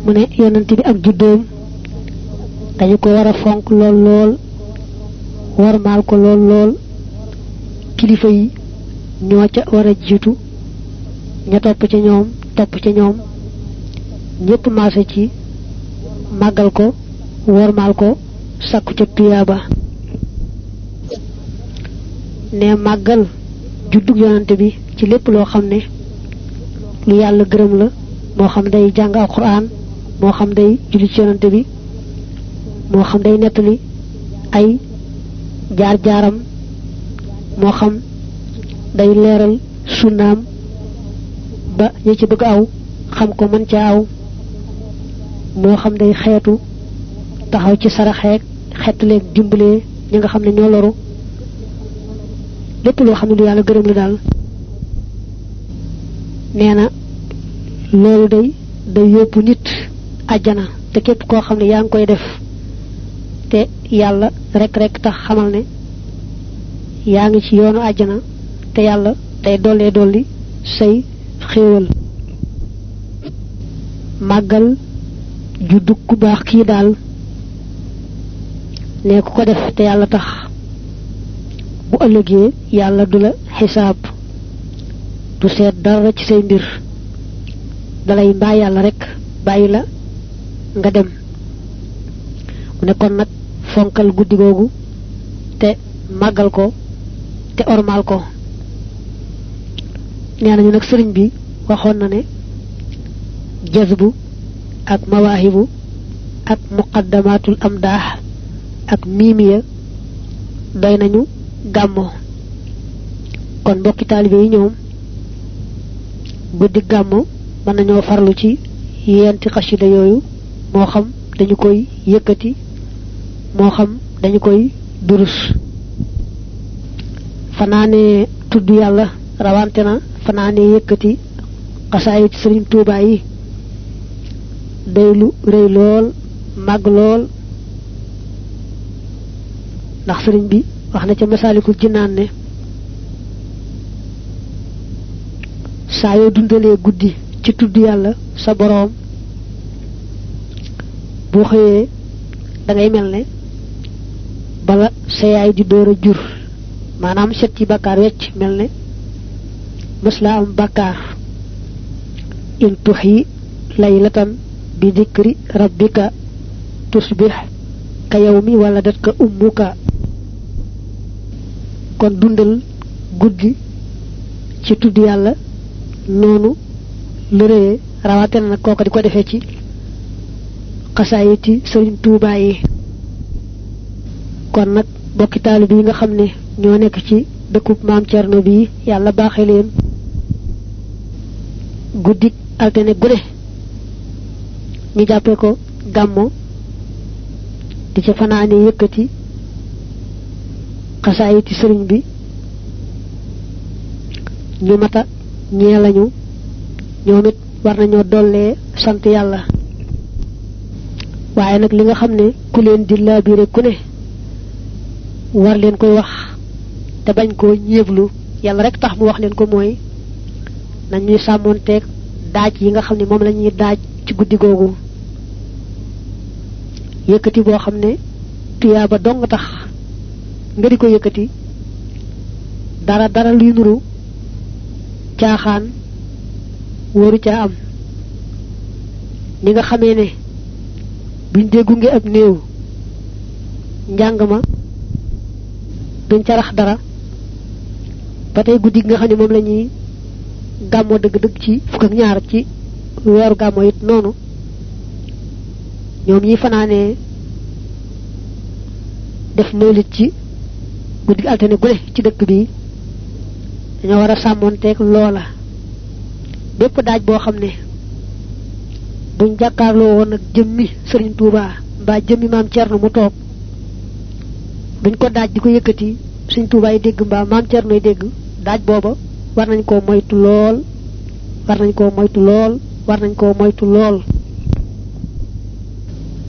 mu ne yonent bi ak juddoom dañu ko war a fonk lool lool warmaal ko lool lool kilifa yi ñoo ca war a jiitu ña topp ca ñoom ñépp maase ci màggal ko warmaal ko sakku ca tuyaaba ne màggal juddug yonante bi ci lépp loo xam ne lu yàlla gërëm la moo xam day jàng alquran moo xam day julli ci yonante bi moo xam day nettali ay jaar-jaaram moo xam day leeral sunnaam ba ñi ci bëgg aw xam ko mën ca aw moo xam day xeetu taxaw ci saraxeek xeetaleeg dimbalee ñi nga xam ne ñoo loru lépp loo xam ne lu yàlla gërëm la daal nee na loolu day yóbbu nit àjjana te képp koo xam ne yaa ngi koy def te yàlla rek tax xamal ne yaa ngi ci yoonu àjjana te yàlla day dolli say xéewal màggal juddu ku baax kii daal ne ku ko def te yàlla tax bu ëllëgee yàlla du la xisaab du seet dara ci say mbir dalay mbaa yàlla rek bàyyi la nga dem mu ne kon nag fonkal guddi googu te màggal ko te ormal ko nee nañu nag sëriñ bi waxoon na ne jazbu ak mawaahibu ak muqaddamatul amdaax ak miimiya doy nañu gàmmo kon mbokki taalibe yi ñoom guddi gàmmo mën nañoo farlu ci yenti xasida yooyu moo xam dañu koy yëkkati moo xam dañu koy durus fanaane tudd yàlla rawante na fanaane yëkkati xasaayit sëriñ Tuubaa yi day lu rëy lool màgg lool ndax sëriñ bi wax na ca Masaalikul Jinaan ne saa yoo dundalee guddi ci tudd yàlla sa boroom boo xëyee da ngay mel ne bala sa yaay di door a jur maanaam set ci bàkkaar wecc mel ne mës laa am bàkkaar in tuxyi laylatan bi dikri rabbika tusbix ka yawmi waladatka ummuka kon dundal guddi ci tudd yàlla noonu lu rëyee rawatina nag kooka di ko defee ci xasaayiti sëriñ Tuubaa yi kon nag bokki taalibe yi nga xam ne ñoo nekk ci dëkkub maam Cerno bi yàlla baaxee leen guddik altine gune ñu jàppee ko gàmmo di ca fanaane yëkkati xasaayiti sëriñ bi ñu mata ñee lañu ñoom it war nañoo dollee sant yàlla waaye nag li nga xam ne ku leen di laabiire ku ne war leen koy wax te bañ koo ñeeblu yàlla rek tax mu wax leen ko mooy nañuy sàmmoonteeg daaj yi nga xam ne moom la ñuy daaj ci guddi googu yëkkati boo xam ne tuyaaba dong tax nga di ko yëkkati dara luy nuru caaxaan wóoru caa am ni nga xamee ne buñ déggu ngi ab néew njàng ma duñ ca rax dara ba tey guddi gi nga xam ne moom la ñuy gàmmoo dëgg-dëgg ci fukk ak ñaar ci weeru gàmmoo it noonu ñoom ñi fanaanee def mawlit ci guddi gi altine gune ci dëkk bi dañoo war a sàmmoonteeg loola bépp daaj boo xam ne buñ jàkkaarloo woon ak jëmmi sëriñ Tuubaa mbaa jëmmi maam Cerno mu toog duñ ko daaj di ko yëkkati sëriñ Tuubaa yi dégg mbaa maam Cerno yi dégg daaj booba war nañ koo moytu lool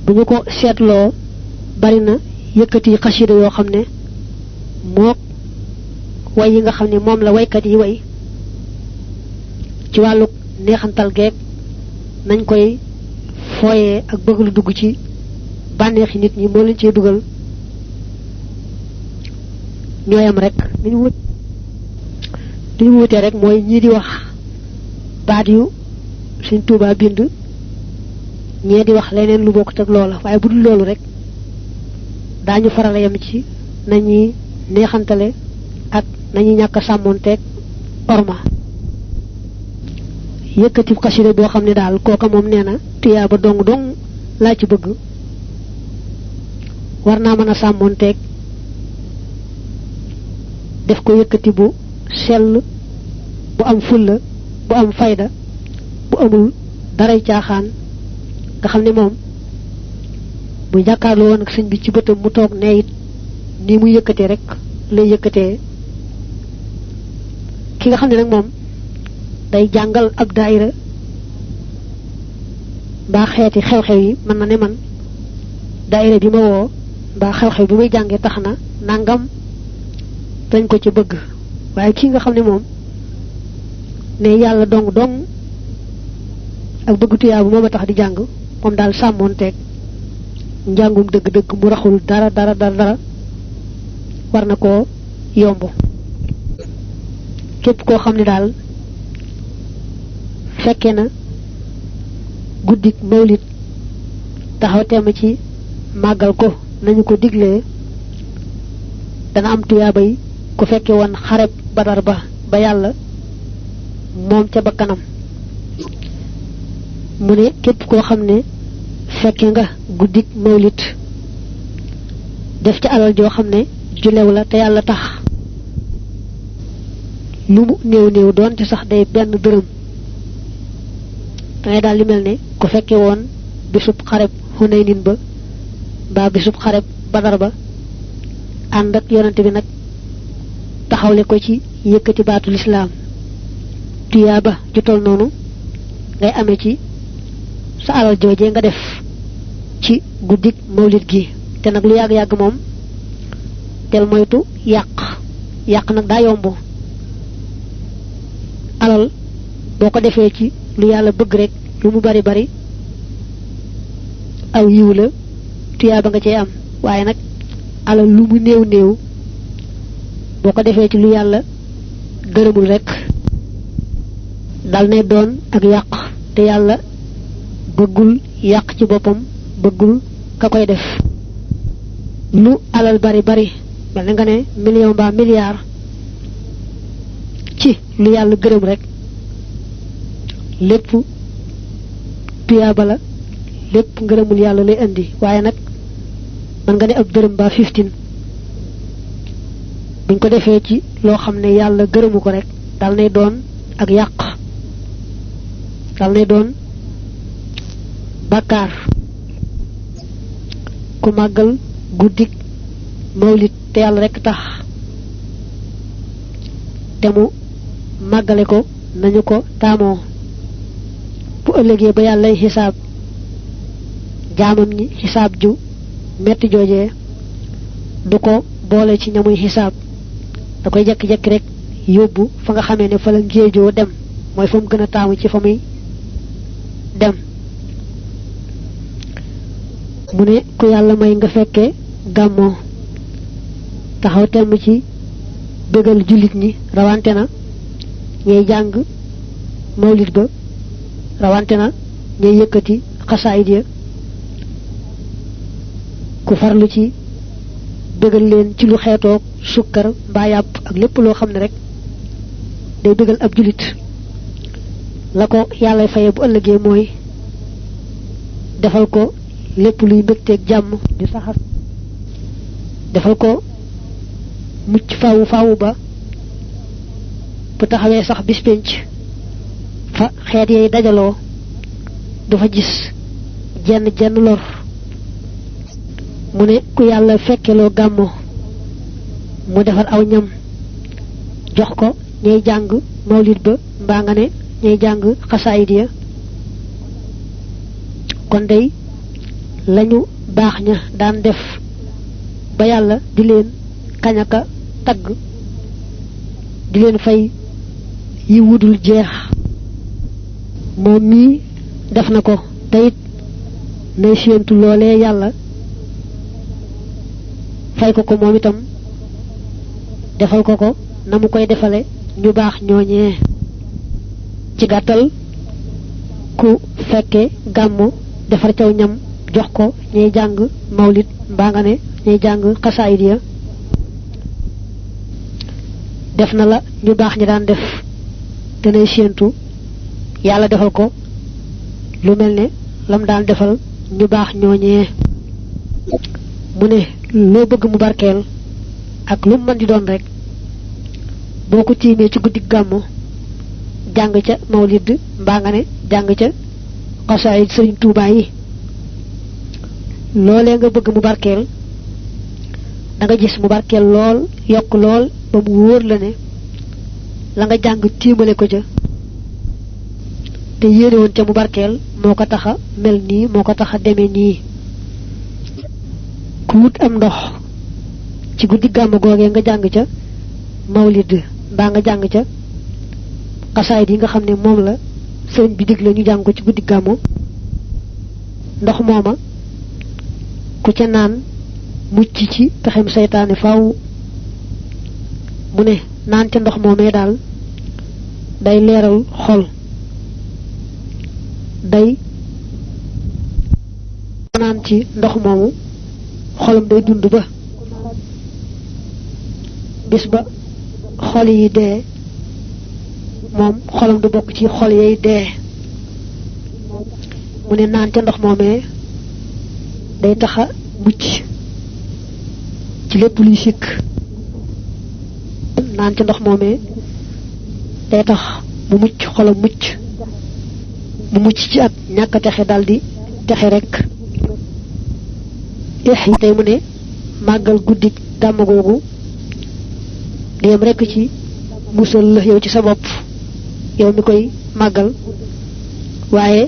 bu ñu ko seetloo bari na yëkkati xasida yoo xam ne mook way yi nga xam ne moom la waykat yi way ci wàllu neexantal geeg nañ koy fooyee ak bëgg lu dugg ci bànneexi nit ñi moo leen cee dugal ñooyam rek li ñu wutee rek mooy ñii di wax baat yu Sëñ Tuubaa bind ñee di wax leneen lu bokkut ak loola waaye bu dul loolu rek daañu faral a yem ci nañuy neexantale ak nañuy ñàkk a sàmmoonteeg orma yëkkati xasida boo xam ne daal kooka moom nee na tuyaaba dong laa ci bëgg war naa mën a sàmmoonteeg def ko yëkkati bu sell bu am fulla bu am fayda bu amul daray caaxaan nga xam ne moom bu jàkkaarloo woon ak sëñ bi ci bëtam mu toog ne it nii muy yëkkatee rek lay yëkkatee ki nga xam ne nag moom day jàngal ab daayira mbaa xeeti xew-xew yi mën na ne man daayira bi ma woo mbaa xew-xew bi may jàngee tax na nangam dañ ko ci bëgg waaye kii nga xam ne moom ne yàlla dong ak bëgg tuyaa bu moom a tax di jàng moom daal sàmmoonteeg njàngum dëgg-dëgg mu raxul dara war na koo yomb képp koo xam ne daal fekke na guddik mawlid taxaw temm ci màggal ko nañu ko diglee dana am tuyaabay ku fekke woon xareb Badar ba yàlla moom ca bakkanam mu ne képp koo xam ne fekke nga guddik mawlid def ci alal joo xam ne ju lew la te yàlla tax lu mu néew doonte sax day benn dërëm dangay daal li mel ne ku fekke woon bisub xareb Hunaynin ba mbaa bisub xareb Badar ba ànd ak yonante bi nag taxawle ko ci yëkkati baatu lislaam tuyaaba ju tol noonu ngay amee ci sa alal joojee nga def ci guddik mawlid gi te nag lu yàgg-yàgg moom tel moytu yàq nag daa yomb alal boo ko defee ci lu yàlla bëgg rek lu mu bari aw yiw la tuyaaba nga cee am waaye nag alal lu mu néew boo ko defee ci lu yàlla gërëmul rek dal ne doon ak yàq te yàlla bëggul yàq ci boppam bëggul ka koy def lu alal bari mel na nga ne million ba milliard ci lu yàlla gërëm rek lépp tuyaaba la lépp ngërëmul yàlla lay indi waaye nag man nga ne ab dërëm ba 15 buñ ko defee ci loo xam ne yàlla gërëmu ko rek dal nay doon ak yàq dal nay doon bàkkaar ku màggal guddik mawlid te yàlla rek tax te mu màggale ko nañu ko taamoo bu ëllëgee ba yàllay xisaab jaamam ñi xisaab ju metti joojee du ko boole ci ñamuy xisaab da koy jekki-jekki rek yóbbu fa nga xamee ne fa la ngéejoo dem mooy fa mu gën a taamu ci fa muy dem mu ne ku yàlla may nga fekke gàmmoo taxaw temm ci bëggal jullit ñi rawante na ñay jàng mawlid ba rawante na ñay yëkkati xasaayid ya ku farlu ci bëggal leen ci lu xeetoog sukkar mbaa yàpp ak lépp loo xam ne rek day bëggal ab jullit la ko yàlla faye bu ëllëgee mooy defal ko lépp luy mbégteeg jàmm di saxar defal ko mucc faawu ba bu taxawee sax bis penc fa xeet yay dajaloo du fa gis jenn lor mu ne ku yàlla fekkeloo gàmmo mu defar aw ñam jox ko ñay jàng mawlid ba mbaa nga ne ñay jàng xasaayid ya kon day lañu baax ña daan def ba yàlla di leen kañaka tagg di leen fay yi wudul jeex moom mii def na ko te it nay séentu loolee yàlla fay ko moom itam defal ko na mu koy defale ñu baax ñooñee. ci gàttal ku fekke gàmmu defar caw ñam jox ko ñuy jàng mawlid mbaa nga ne ñuy jàng xasaayid ya def na la ñu baax ñi daan def te nay séentu yàlla defal ko lu mel ne lam daan defal ñu baax ñooñee. mu ne loo bëgg mu barkeel ak lu mën di doon rek boo ko tiimee ci guddi gàmmu jàng ca mawlid mbaa nga ne jàng ca xasaayid Sëriñ Tuubaa yi loolee nga bëgg mu barkeel da nga gis mu barkeel lool yokk lool ba mu wóor la ne la nga jàng tiimale ko ca te yéene woon ca mu barkeel moo ko tax a mel nii moo ko tax a demee nii. ku wut am ndox ci guddi gàmm googee nga jàng ca mawlid mbaa nga jàng ca xasaayid yi nga xam ne moom la sëriñ bi digle ñu jàng ko ci guddi gàmmu ndox mooma ku ca naan mucc ci pexem seytaane faaw. mu ne naan ca ndox moomee daal day leeral xol day naan ci ndox moomu xolam day dund ba bis ba xol yi dee moom xolam du bokk ci xol yay dee. mu ne naan ca ndox moomee day taxa mucc ci lépp luy sikk naan ca ndox moomee day tax mu mucc xolam mucc mu mucc ci ak ñàkk a texe daldi texe rek. yi tey mu ne màggal guddi gàmm googu dem rek ci musal la yow ci sa bopp yow mi koy màggal waaye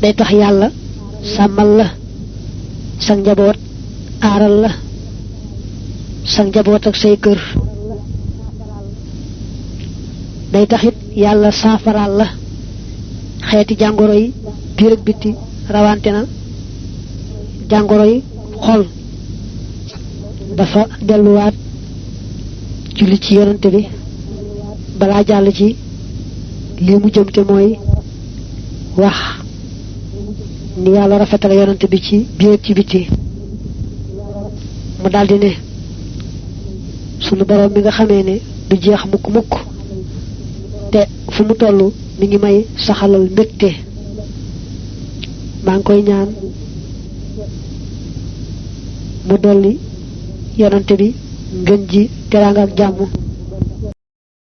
day tax yàlla sàmmal la sa njaboot aaral la sa njaboot ak say kër day taxit yàlla saafaraal la xeeti jàngoro yi biir ak bitti rawante na jàngoro yi xol. dafa delluwaat julli ci yonante bi balaa jàll ci lii mu jëm te mooy wax ni yàlla rafetale yonante bi ci biir ci bitti. mu daldi ne sunu borom mi nga xamee ne du jeex mukk mukk te fu mu toll mi ngi may saxalal mbégte maa ngi koy ñaan mu dolli yonante bi ngën ji teraanga ak jàmm